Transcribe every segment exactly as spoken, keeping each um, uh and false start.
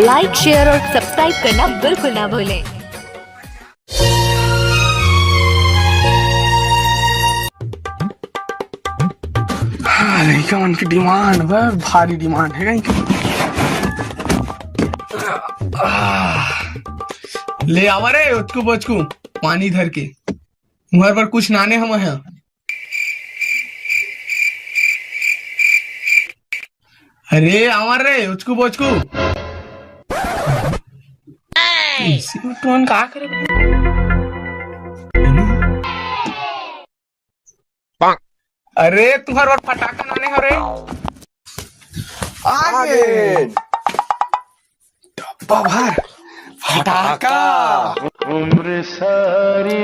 लाइक, share और subscribe करना बिल्कुल ना भूलें। हाँ, लइका मन के डिमांड बस भारी डिमांड हे कहीं। आह, ले आवा रे ओचकू बोचकू पानी धर के, तुम्हार बर कुछ लाने हवंव। अरे आवा रे ओचकू बोचकू। तुमन का करे? अरे तुम्हार बर फटाका लाने हवंव रे। आगे। डब्बा भर फटाका।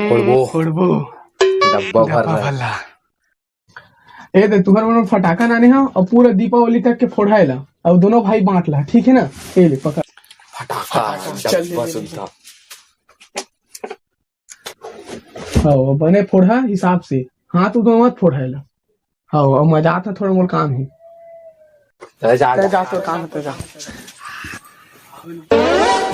फोड़बो। फोड़बो। डब्बा भर डब्बा भर ला। ए दे, तुम्हार बर फटाका लाने हवंव अउ पूरा दीपावली तक के फोड़हा एला, अउ दोनों भाई बांट ला, ठीक हे ना? ए ले पकड़। फटाका, फटाका, चल, ले, डब्बा ले, ले। सुद्धा। हाँ, बने फोड़हा हिसाब से, हाथ उठा मत फोड़हा एला। हाँ, अब मैं जात हंव, थोड़ा मोर काम हे। जा, जा, तैं जा। जा, तोर काम हे, तैं जा।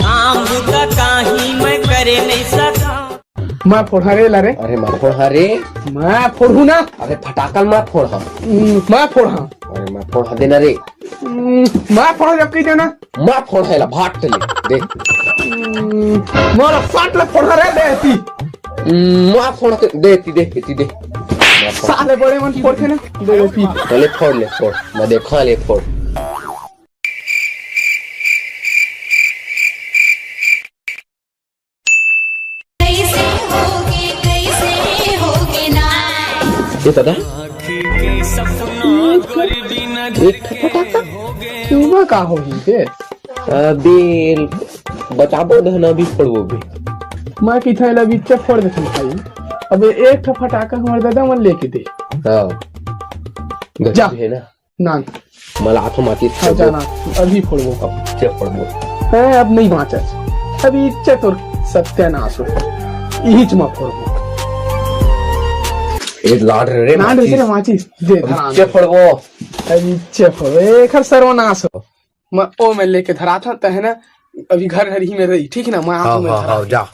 काम बुता काहीं मैं करे नहीं सका। मैं फोड़हा रे ला रे। अरे मैं फोड़हा रे। मैं फोड़हूं ना। अरे फटाका ल मैं फोड़हा। हम्म, मैं फोड़हा। अरे मैं फोड़हा दे ना रे। हम्म, मैं फोड़हा जब कही देना। मैं फोड़हा ला भाट ले दे। हम्म, मोर साट ले फोड़हा रे दे ती। हम्म, मैं फोड़हा दे ती, दे ती, दे। मैं फोड़हा। साले बड़े मन फोड़थे ना, दे ती। तो ले फोड़ ले, फोड़। मैं देखा ले फोड़। कैसे होगे, कैसे होगे ना। ए दादा, एक ठो फटाका। एमा का होही बे? अबे, बताबो धन, अभी फोड़बो बे। मैं किथे ला बिच्चे फोड़ देथन भाई। अबे एक ठो फटाका हमर दादा मन लेके दे। हाँ। जा। गलती है ना। ना, ना। मला हाथों माचिस हाँ, फोड़बो। जाना, अभी फोड़बो। अब क्या फोड़बो? हैं, अब नहीं बाँचस। अभी इच्चे तोर सत्यानाश हो। इहिच मा फोड़बो। ए, लाड रे, रे, ना, माचिस। रे, माचिस। दे, अब धरा इच्चे दे। फोड़बो। अभी इच्चे फोड़बो। एकर सर्वनाश हो। मैं, ओ, मैं लेके धराथंव, तहे ना, अभी घर हर ही में रही, ठीक है ना? मैं हाँ, हाथों में हाँ, धरा हाँ, दे। जा।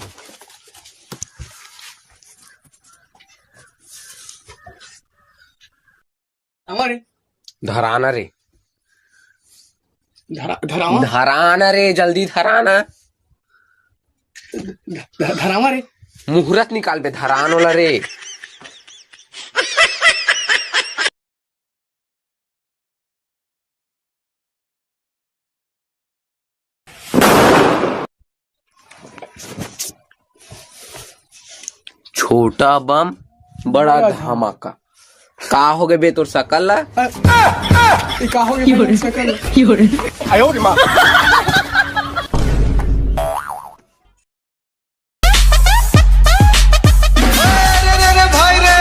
धरावा रे। धराना रे। धरा-, धरावा? धराना रे, जल्दी धराना। ध-, ध-, धरावा रे। मुहूर्त निकाल बे, धरान वाला रे। छोटा बम, बड़ा बड़ा धमाका। का हो गे बे तोर सकल ला? अ, अ, अ, ये का हो गे बे तोर सकल ला? आयो रे माँ। अरे रे रे भाई रे,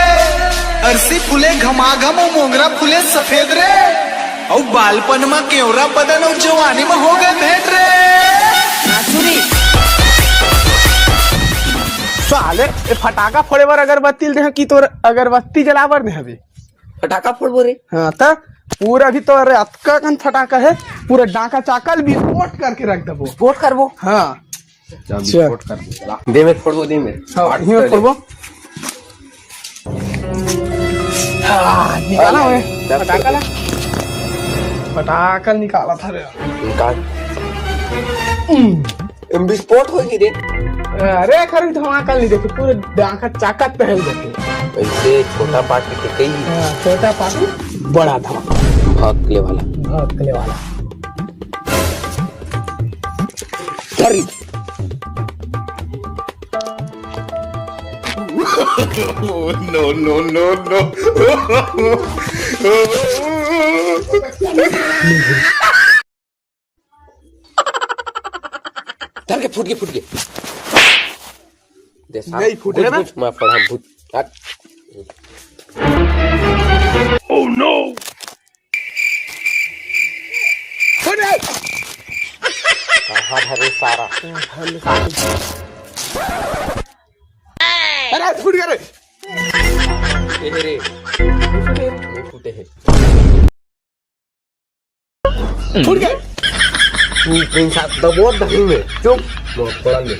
अरसी फूले घमाघम अउ मोंगरा फूले सफेद रे, अउ बालपन म केवरा बदन अउ जवानी म हो गए भेंट रे। साले, ए फटाका फोड़े बर अगरबत्ती ल देह कि तोर अगरबत्ती जला बर देह बे? फटाका फोड़बो रे। हाँ, त पूरा भी तो, अरे, अतका कन फटाका हे, पूरा डाका चाका ल विस्फोट करके रख देबो। विस्फोट करबो? हाँ। चल, चल। विस्फोट कर दे, चला। दे में फोड़बो, दे में। हाँ, फाट इही में चले। फोड़बो। हाँ, निकाला अरे, ओए। दस फटाका ला। फटाका निकाला था रे। निकाल। हम्म। एम विस्फोट होही रे। अरे, खरी धमाका नहीं देखे, पूरे डाका चाका पहल देखे। ऐसे छोटा पार्टी के कई। हाँ, छोटा पार्टी, बड़ा धमाका। भौंकले वाला। भौंकले वाला। खरी। No, no, no, no। धर के फूट के, फूट के। दे साहब, नहीं फूटे भूत, ना। भूत, मैं पढ़ा भूत। हट। Oh no! फूट गए। कहाँ धरे सारा? अरे, फूट गए रे। ए रे, नहीं फूटे हैं। फूट गए। तू प्रिंस साहब दबो दही में। चुप। मोर फोड़न दे।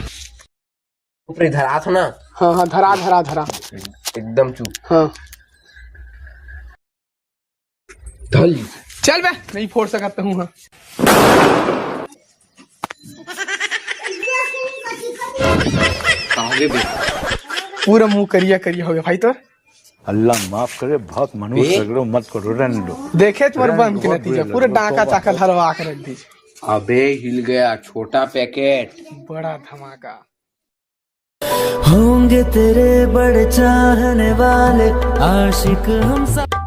ऊपरी धरात हो ना। हाँ, हाँ, धरा, धरा, धरा। एकदम चुप। हाँ। धल। चल बे, नहीं फोड़ सकत हूँ। हाँ। कहाँ गे बे? पूरा मुंह करिया करिया हो गया भाई तोर। अल्लाह माफ करे, बहुत मनुष्य बे? सगरो मत करो, रहने दो। देखे तुम्हारे रहने बम दो, के बहुत नतीजा, बुरे पूरे लगे, डाका तौबा, चाका तौबा। हलवा के रख दी। अबे हिल गया छोटा पैकेट। बड़ा धमाका। होंगे तेरे बड़े चाहने वाले आशिक हम सब।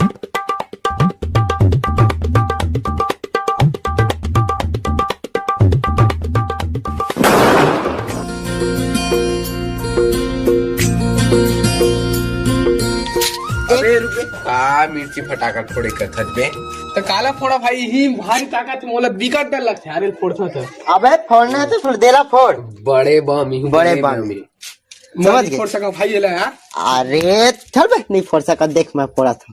अबे रुक बे, का मिर्ची फटाका फोड़े कथत बे? त काला फोड़ा भाई, ही भारी ताकत मोला बिकट डर लगथे, अरे फोड़थस त। अबे फोड़ना है तो फोड़, देला फोड़। बड़े बम ही, बड़े बड़े बम। बम ही। समझ गए? फोड़ सका भाई, ये ला यार। अरे चल बे, नहीं फोड़ सका, देख मैं फोड़ा था।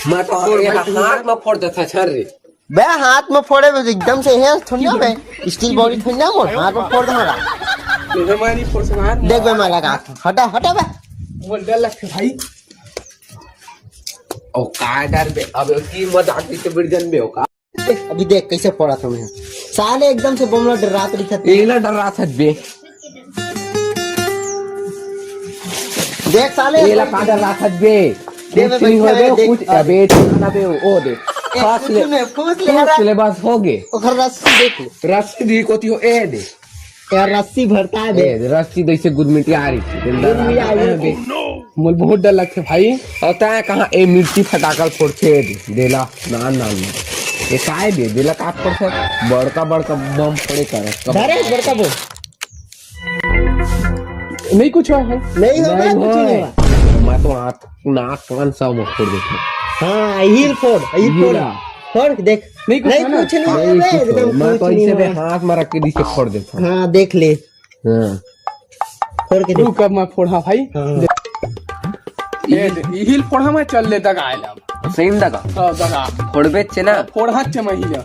मैं तो फोड़ ये भाई, हाथ में फोड़ देता छर रे। बे हाथ में फोड़े बे, एकदम से है थोड़ी ना बे, स्टील बॉडी थोड़ी ना मोर हाथ में फोड़ दे हमारा। नहीं, मैं नहीं फोड़ सका यार। देख बे मैं लगा था, हटा हटा बे। मोर डर लगथे भाई। ओ का डर बे, अब की मजाक भी तो बिड़ जन बे हो का। देख, अभी देख कैसे फोड़ा था मैं। साले एकदम से बमला डरात दिखत। एला डरात हस बे। देख साले। एला का डरात हस बे? दे बे, कुछ नहीं हो बैठा बे, है, देख। कुछ, अबे, चला बे, ओ दे। ए, फंस कुछ ले। नहीं, फंस ले, फंस हरा। ले, बस हो गे। ओकर रस्सी देख ले। रस्सी दी कोती हो, ए दे। यार रस्सी भरता है बे। ए, रस्सी दैसे गुदमिटिया आ रही। गुदमिटिया आ रही। बे। मोल बहुत डर लगथे भाई। अउ तैं कहाँ ए मिर्ची फटाका ल फोड़थे दे, देला, ना, ना, ना। ए काय दे, देला का फोड़थे? बड़का, बड़का बम फोड़े कर। अरे, बड़का बम। नहीं कुछ हुआ है। नहीं होगा, नहीं कुछ हुआ नहीं है। हुआ। मैं तो आँख, नाक, कान सब फोड़ देता हूँ। हाँ, हील फोड़, हील फोड़। हीला। फोड़, देख। नहीं कुछ नहीं, हुआ ना? कुछ नहीं नहीं हुआ, कुछ एकदम हुआ। मैं कुछ तो नहीं इसे हुआ। हाथ में रख के नीचे फोड़ देता हूँ। हाँ, देख ले। हाँ। फोड़ के देख। रुक, अब मैं फोड़ा भाई। हाँ। देख। ये दे, इहिल फोड़ा मैं चल ले दगा आइला। सही में दगा? हाँ, दगा। फोड़बे चे ना? फोड़ा चे मैं ही जा।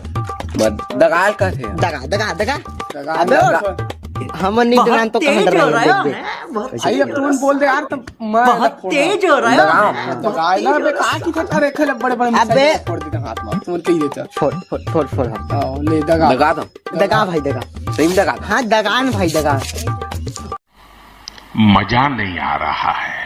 मत दगाल का थे। दगा, दगा, दगा। दगा। अबे दगा। और हम नहीं बहुत डरान तो कहाँ तेज डरान हो रहा है, देख, देख। हैं? बहुत भाई, अब तेज हो तुम रहा है। बोल दे यार, तो मैं बहुत फोड़ तेज हो रहा है। दगा। दगा आइला, अबे कहाँ की था? अरे, खेले बड़े बड़े अबे। मिसाइल फोड़ देता हाथ में। तुम कही देता। फोड़, फोड़, फोड़, फोड़, हाँ। हाँ, ले दगा। दगा दो। दगा भाई, दगा। सही में दगा। हाँ, दगा न भाई, दगा। मजा नहीं आ रहा है।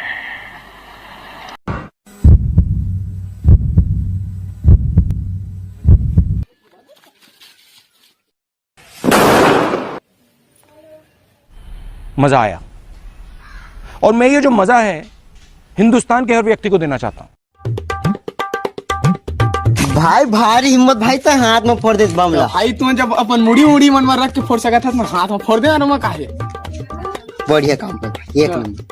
मजा आया। और मैं ये जो मजा है, हिंदुस्तान के हर व्यक्ति को देना चाहता हूँ। भाई, भारी हिम्मत भाई, तो हाथ में फोड़ देत बमला। भाई, तू जब अपन मुड़ी उड़ी मन में रख के फोड़ सकत हस, मैं हाथ में फोड़ दे, अरे मैं काहे? बढ़िया काम कर, एक हाँ। नंबर।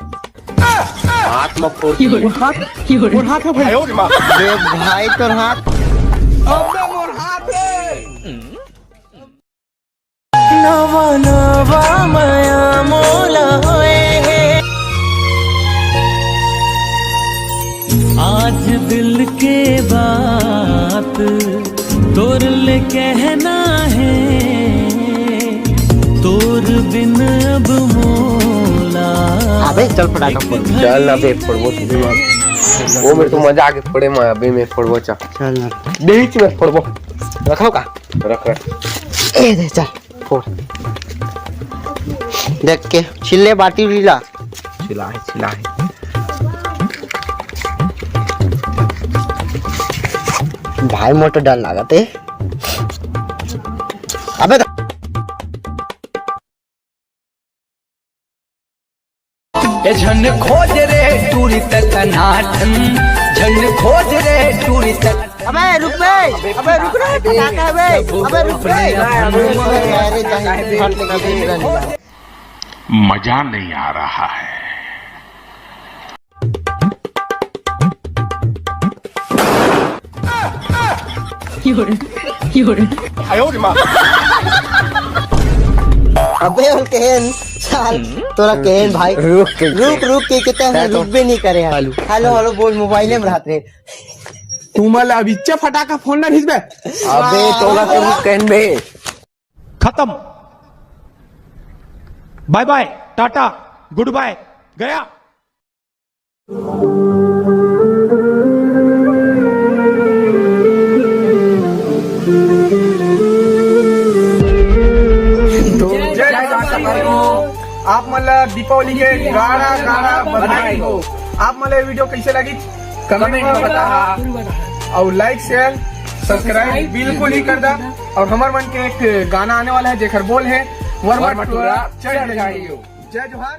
हाथ में फोड़ दे। मोर हाथ, मोर हाथ है भाई। देख भाई, तोर हाथ। अबे मोर हाथ है। नवा नवा मया मोला होए हे। आज दिल के बात तोर ले कहना है, तोर बिन अब मोला अबे चल फटाका फोड़। चल अबे फोड़बो तू भी मार। वो मेरे तो मजा आके फोड़े मैं, अभी मैं फोड़बो चा। चल ना। बीच में फोड़बो। रखो का? रख, रख। ए दे, चल, फोड़। देख के, छिल्ले बाटी लीला। छिला है, छिला है। भाई, मोर तो डर लागत हे। अबे, ए झन खोज रे टूरी तक नाटन, झन खोज रे टूरी तक। अबे रुक बे, अबे रुक रे, फटाका है बे, अबे रुक बे। अरे, कहीं फट लगी, देख रहा नहीं। मजा नहीं आ रहा है। अबे, और केहेन, साल, तोरा केहेन भाई। रुक के रुक, रुक के कितना है, रुक भी नहीं करे यार। हेलो। हेलो, हेलो, बोल, मोबाइल में रहत रे। तुमन ला अभी इच्चे फटाका फोड़ना रहिस बे। अबे तोला के मुंह कहन बे। खत्म। बाय बाय, टाटा, गुड बाय, गया। तो जय जय जोहार संगवारी हो। आप मन ला दीपावली के गाड़ा गाड़ा बधाई हो। आप मन ला ये वीडियो कैसे लगी, कमेंट में बताहा। और लाइक, शेयर, सब्सक्राइब बिल्कुल ही कर दा। और हमर मन के एक गाना आने वाला है, जेकर बोल है वर्मा टूरा चढ़ गई हो। जय जोहार।